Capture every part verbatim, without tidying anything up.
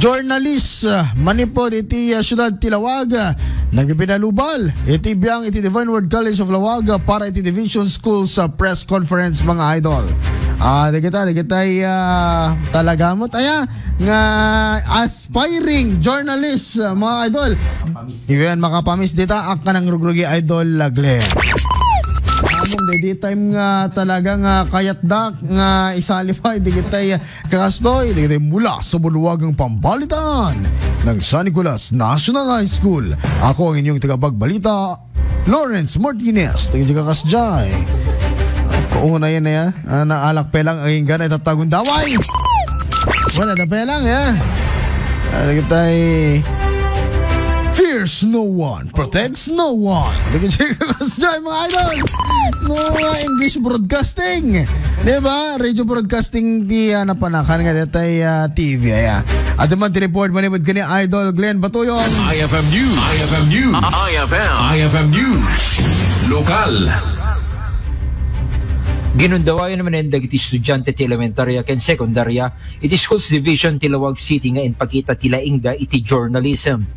journalist, ah, manipod iti, ah, siyudad ti Laoag, ah, nagbibinalubal iti biang iti Divine Word College of Laoag, ah, para iti Division Schools, ah, press conference, mga idol. Ah, dagita, dagitay, ah, talaga met aya nga aspiring journalist, ah, mga idol. Iwen makapamis dita, akka nang rugrugi, idol, ah, Glenn. Among di time nga talaga nga kayatdak nga isali pa, dagitay, ah, kakastoy, dagitay mula sa Bulwagang Pambalitaan ng San Nicolas National High School. Ako ang inyong tagapagbalita, Lawrence Martinez. Tagay kakasjay. Ako nga na yan, ya. Ah, naalak pa lang ang inggan ay tatagundaway. Wala na pa lang, ya. Ah, dagitay fears no one, protects no one. Tagay kakasjay, mga idol. No, ah, English broadcasting. Di ba? Radio broadcasting di, ah, napanakan nga datay, ah, T V, aya. At naman, tinipod manipod kani Idol Glenn Batuyong. I F M News. I F M News. I F M. I F M News. Lokal. Ginundawayan manen dagiti estudiante ti elementarya ken sekundarya iti Schools Division ti Laoag City nga impakita ti laingda iti journalism.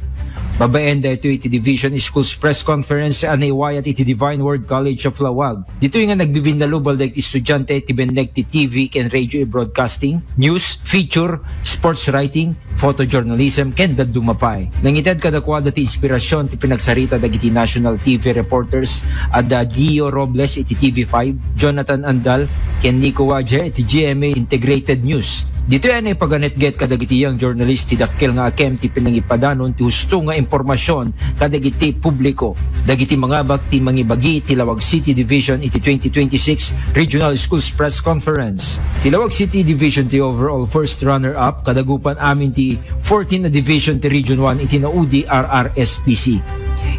Babaen daytoy iti Division Schools Press Conference a naiwayat iti Divine Word College of Laoag. Ditoy nga nagbibinnalubal dagiti estudiante ti benneg ti T V ken radio broadcasting, news, feature, sports writing, photojournalism, ken dadduma pay. Nangited kadakuada ti inspirasyon ti pinagsarita dagiti national T V reporters a da Gio Robles iti T V five, Jonathan Andal, ken Nico Waje iti G M A Integrated News. Ditoy a naipaganetget kadagiti young journalist ti dakkel nga akem ti pinangipadanon ti husto nga impormasyon kadagiti publiko. Dagiti mangabak ti mangibagi ti Laoag City Division iti twenty twenty-six Regional Schools Press Conference. Ti Laoag City Division ti overall first runner-up kadagupan amin ti fourteen a division ti Region one iti naudi R R S P C.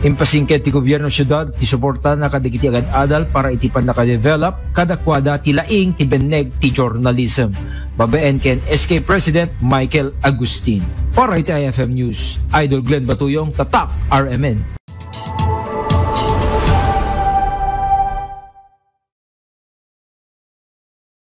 Impasingked ti gobierno siudad ti suportana kadagiti agad-adal para iti pannakadevelop kadakuada ti laing ti benneg ti journalism. Babaen ken S K President Michael Agustin. Para iti I F M News, Idol Glenn Batuyong, Tatak R M N.